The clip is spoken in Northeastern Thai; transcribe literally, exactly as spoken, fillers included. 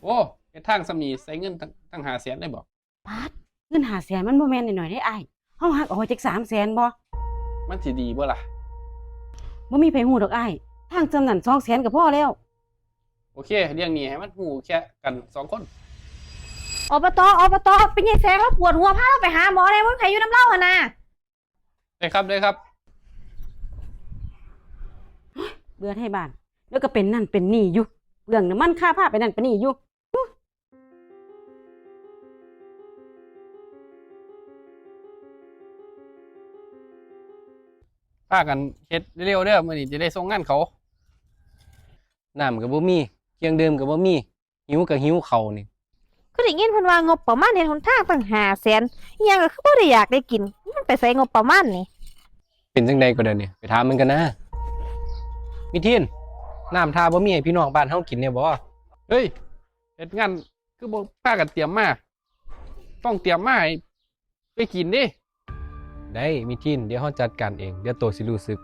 โอ้ เฮ็ดทางส่ำนี้ใส่เงินตั้งตั้งห้าแสนได้บ่ ปาด เงินห้าแสนมันบ่แม่นน้อยๆเด้อ้าย เฮาหักออกจักสามแสนบ่ มันสิดีบ่ล่ะ บ่มีไผฮู้ดอกอ้าย ทางส่ำนั้นสองแสนก็พอแล้ว โอเค เรื่องนี้ให้มันฮู้แค่กันสองคน อบต อบต เป็นไงแสงแล้วปวดหัวพาเราไปหาหมอแน่ว่าไผอยู่นำเล่าหั่นน่ะ ได้ครับได้ครับ เบื่อไทบ้าน แล้วก็เป็นนั่นเป็นนี่อยู่ เปลืองน้ำมันค่าพาไปนั่นไปนี่อยู่ พากันเฮ็ดเร็วๆเด้อ มื้อนี้จะได้ส่งงานเขา น้ำก็บ่มี เครื่องดื่มก็บ่มี หิวก็หิวข้าวนี่ คือได้ยินเพิ่นว่างบประมาณเฮ็ดหนทางตั้งห้าแสน อีหยังก็คือบ่ได้อยากได้กิน มันไปไสงบประมาณนี่ เป็นจังใดก็เดี๋ยวนี้ ไปถามมันกันนะ มิทิน น้ำท่าบ่มีให้พี่น้องบ้านเฮากินเนี่ยบ่ เฮ้ย เฮ็ดงานคือบ่พากันเตรียมมา ต้องเตรียมมาให้ไปกินเด้ ได้ มิทิน เดี๋ยวเฮาจัดการเอง เดี๋ยวโตสิรู้สึก